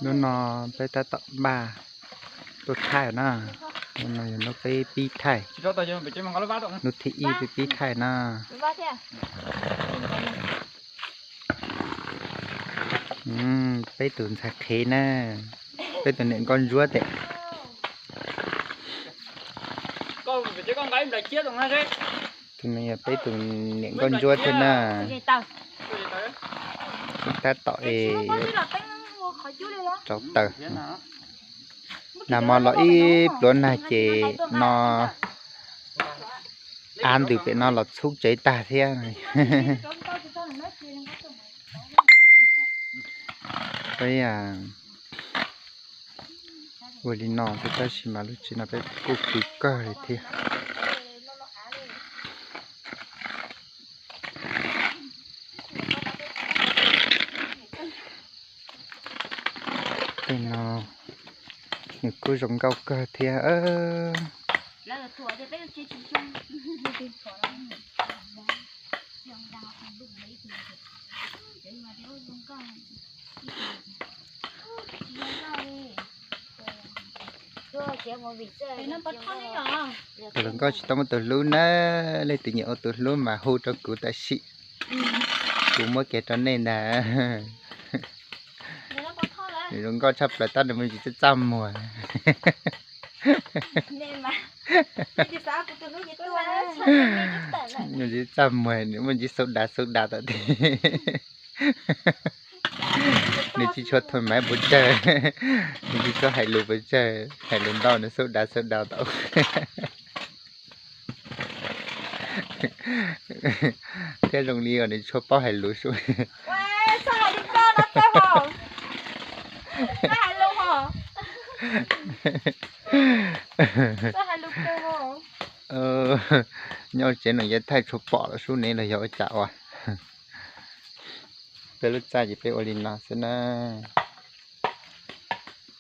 Hnub no peb tab tom npaj tuaj thaij na. Hnub no yog hnub peb pib thaij, hnub thib ib peb pib thaij na. Peb tus ntxhais qhev na, peb tus niam nkauj ntsuab tes. Tus no yog peb tus niam nkauj ntsuab thiab na. Tab tom es rauv taws. Nag hmo los ib pluav nag ces no av ntws pem no los txhub tsev tag thiab. Peb ua li no xwb tab sis mas lub tsev no peb kuj khwv kawg li thiab. Tej no nws kuj zoo nkauj kawg thiab. Tus hluas nkauj tsis tau muaj tus hlub na, leej twg nyiam ua tus hlub mas hu rau kuv tam sim, kuv muab kiag rau nej ntag. Nws zoo nkauj tshaj plaws tab nws muaj ntsis txaj muag. Muaj ntsis txaj muag, nws muaj ntsis xauv dav xauv dav tom ti. Nws tsis tshua thua maiv puas tsawg, nws tsis tshua hais lus puas tsawg, hais lus ntau nws xauv dav xauv dav tau. Thiab zoo li nws tsis tshua paub hais lus sub. Nyob tsev no yeej thaij tshua pom lawm sub, neb los yog ua cas ua. Peb lub txaj ces peb ua li no xwb na.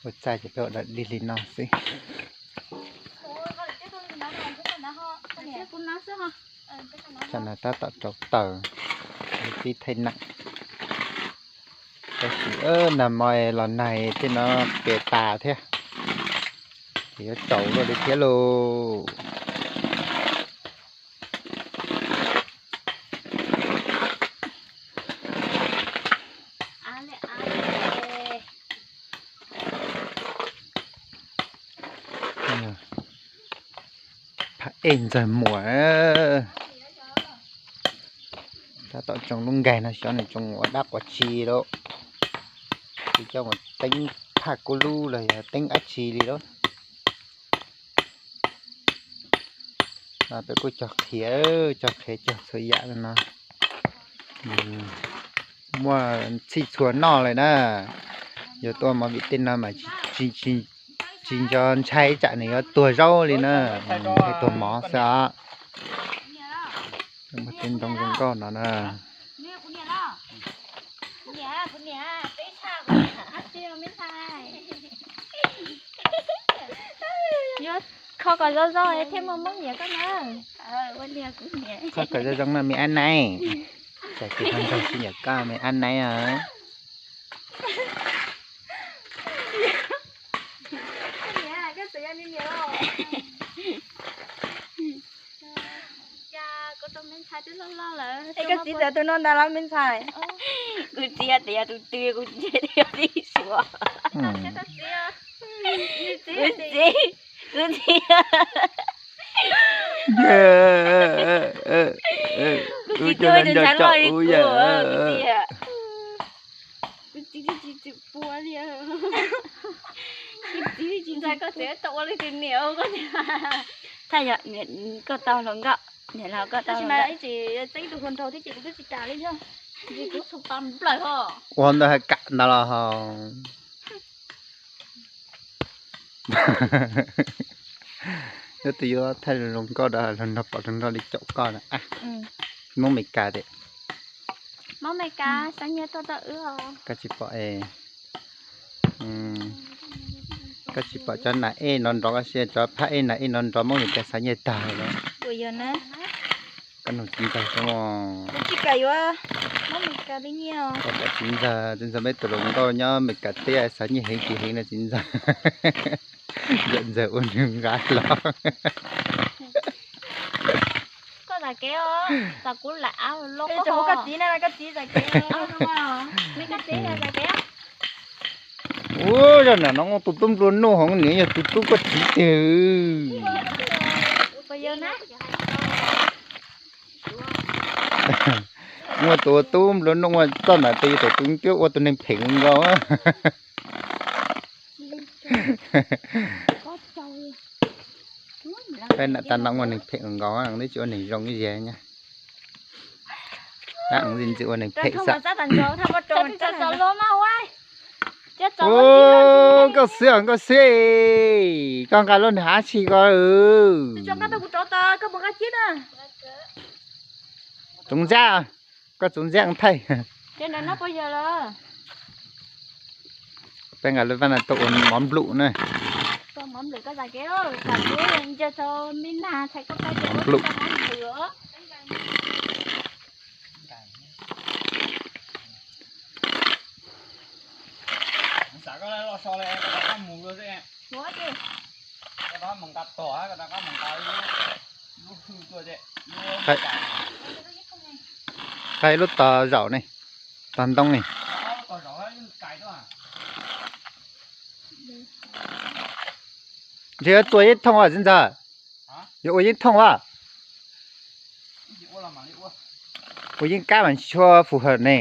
Ua txaj ces peb ua dog dig li no xwb. Tsam no tab tom rauv taws, pib thaij neem. Tab sis nag hmo los nag tej no qias tas thiab, ces yuav tsaus luaj li thiab lauj. Phaj ej ntxawg muam. Tab tom tsoo lub nkaig no xyov nws tsoo ua dab quav tsi lauj. Kuv coj mus teeb phaj kub lub los yog teeb dab tsi li lauj. Peb kuj cog qhiav, cog qhiav cog txhua yam li no. Muaj txhij txhua noj li na. Yuav tuaj movie tej no mas tsis nco ntshai tsam nws yuav tuag zaub li na. Ntshai tuag mov xwb os. Muaj tej ntoo zoo nkauj no na. Kho kom zoo zoo thiaj muaj Hmoob nyiam koj na. Kho kom zoo zoo no me ab naib. Tsam ces ho nrog sib nyiam koj me ab naib os. Koj txiv txawm tus no ntag los me ntxhais? Kuv txiv tias yog tus twg, kuv txiv tias yog tib suav. Kuv txiv, kuv txiv, kuv txiv tuaj tus ntxhais loj li kuv, kuv txiv. Kuv txiv tsis txawm pua li. Kuv txiv tsis ntxhais koj txiv tau ua li tus niam koj. Thaj yog koj tau hluas nkauj, niam laus koj tau hluas nkauj. Tseeb tus hluas nraug thiab ces kuv twb tsis kam li thiab. Kuv txhua pa nplawg ho. Ua ntawd has kam ntawd los ho. Nyob twb yuav thaij hluas nkauj da hluas nraug pom hluas nraug li caum koj na. Hmoob Meskas tias. Hmoob Meskas xav nyiag tuaj tau wb os. Koj tsis pom es, koj tsis pom cov nas ej nrov nrov, koj sis cov phaj ej nas ej nrov nrov Hmoob Meskas xav nyiag tag lawm. Nug txiv ntxawg, tsis kam yuav, muab Meskas li nyiaj. Txiv ntxawg, txiv ntxawg peb tus hluas nkauj nyob Meskas teb xav nyiaj heev tsis heev no txiv ntxawg. Yawm ntxawg ua nws nqa los. Koj zam kev os, zam kuv lam av loj. Koj txiv na, koj txiv zam kev. Ua zaj nam no muaj tus tub nplua nuj hov, nws yog tus tub koj txiv tiag. Muaj tus ua tub nplua nuj ua txoj ntawd tes yog tus twb ua tus neeg phem nkaus. Peb nam tas no ua neeg phem nkaus, twb tsis ua neeg zoo ib yam nyab. Ntxim ntxim ua neeg phem xwb. Nkauj xwb, nkauj xwb, koj nqa lub nws hab tsi ko. Txoov ntxab, koj txoov ntxab thaij. Peb nqa lub vaj no tuaj ua mov nplum na. Mov nplum. Qai lub tog zaum ne, tog ntoo ne. Ntshe yuav tua yeeb thooj as txiv ntxawg. Yuav ua yeeb thooj as. Ua yeeb kab mas tsis tshua phù hợp ne.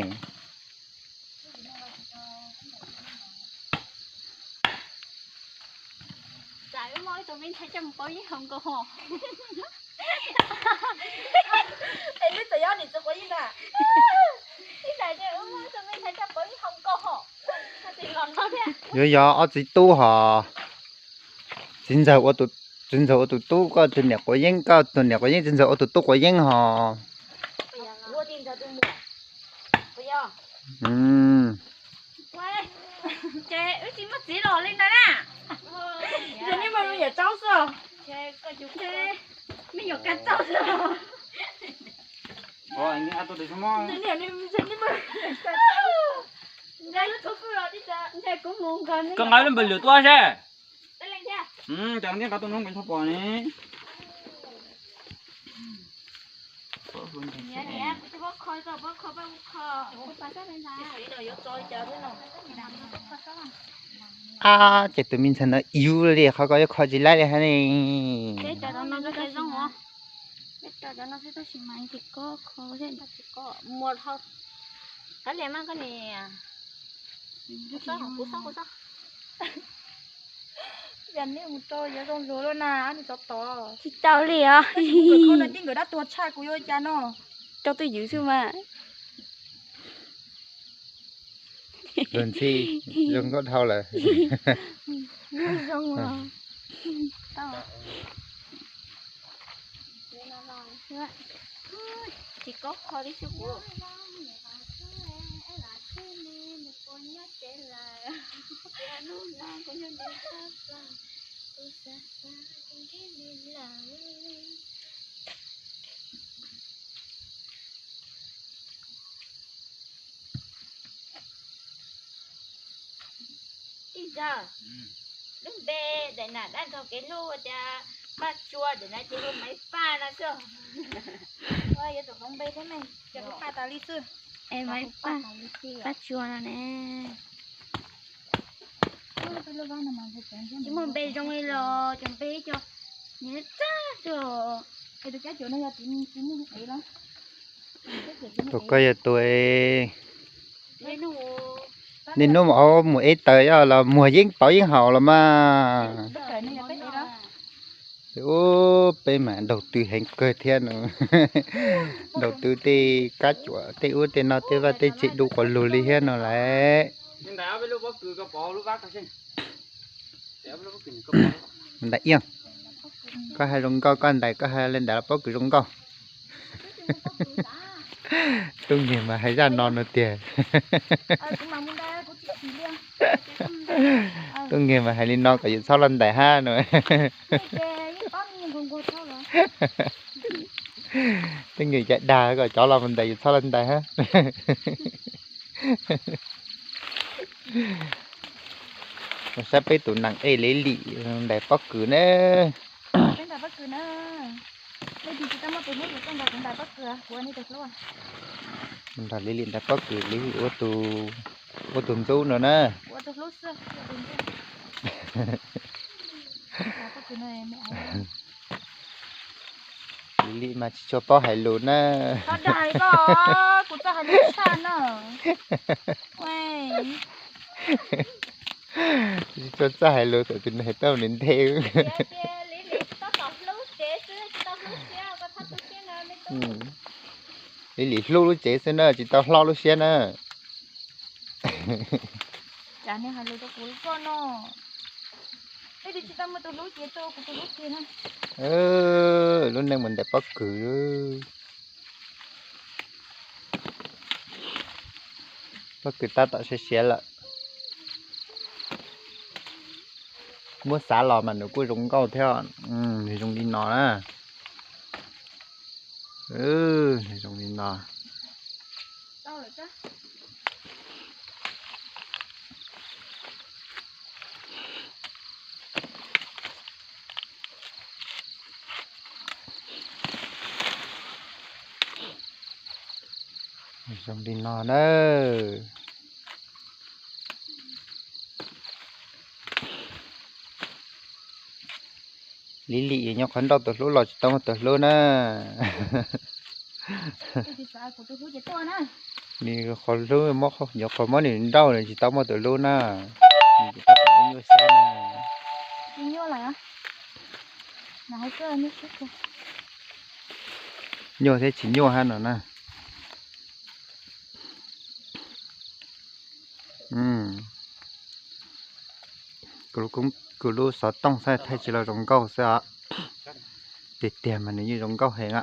Yuav yog ob txiv tub hos, txiv ntxawg ua tus, txiv ntxawg ua tus tub, koj tus niam quav yeeb, koj tus niam quav yeeb, txiv ntxawg ua tus tub quav yeeb hos. Koj nqa lub npawg lwm tuaj seb. Cov ntiaj nqa tuaj nub nqis txhob pom ne. Ab, ces tus me ntxhais no iv li qhov ko yuav kho tsis laib li hab ne. Tsis tau li os. Rau twj ywm xwb mas. Luag ntxhi zoo nkauj dhau lawm. Tsis kho li xwb kuv. Tij Ntxawg, lub npe daim nam dab ntxaug kev hlub tias Paj Tsua, daim nam ces hu Maiv Paj no xwb. Yuav tsum hloov npe thiab ne, cov lub Paj tas li xwb. Es Maiv Paj, Paj Tsua no ne. Tsis muaj npe zoo li los cov npe cov niag tag xwb. Tus koj yog tus, niaj hnub mus ua mus ev taws los muag yeeb pauv yeeb haus los mas. Ub, peb mas đầu tư heev kawg thiab no. Đầu tư tej kab cuam tej ub tej no tej vaj tej tsev du quas lug li thiab no lawm. Ntais Iab, koj hais zoo nkauj, koj ntais koj hais li ntawd los pob kws zoo nkauj. Tub Nyiag mas hais zaj no no tiag. Tub Nyiag mas hais li no kom yus txhob los ntais hab no. Tej nws cai dag kom cov los mus ntais yus txhob los ntais hab. Saib peb tus nees ej Liv Lim ntais pob kws na. Nrog Liv Lim ntais pob kws, Liv Lim ua tus ntxub no na. Liv Lim mas tsis tshua paub hais lus na. Tsis tshua txawj hais lus, txawm tus nws hais tau nws nthe. Liv Lim hlub lub tsev xwb na, tsis tau hlob lub siab na. Lub neej mus ntais pob kws, pob kws tab tom siav siav lawm. Muab xav los mas nws kuj zoo nkauj thiab, nws zoo li no na. Nws zoo li no. Zoo li no na. Liv Lim nyob qhov nrauj tus hlub los tsis tau muaj tus hlub na. Nws qhov hlub, nyob qhov muab nws nrauj nws tsis tau muaj tus hlub na. Nws tsis tau nyuaj siab na. Nyuaj thiab tsis nyuaj hab no na. Kuv lub xov tooj xwb thaij tsis los zoo nkauj xwb os. Tiag tiag mas nws yeej zoo nkauj heev a.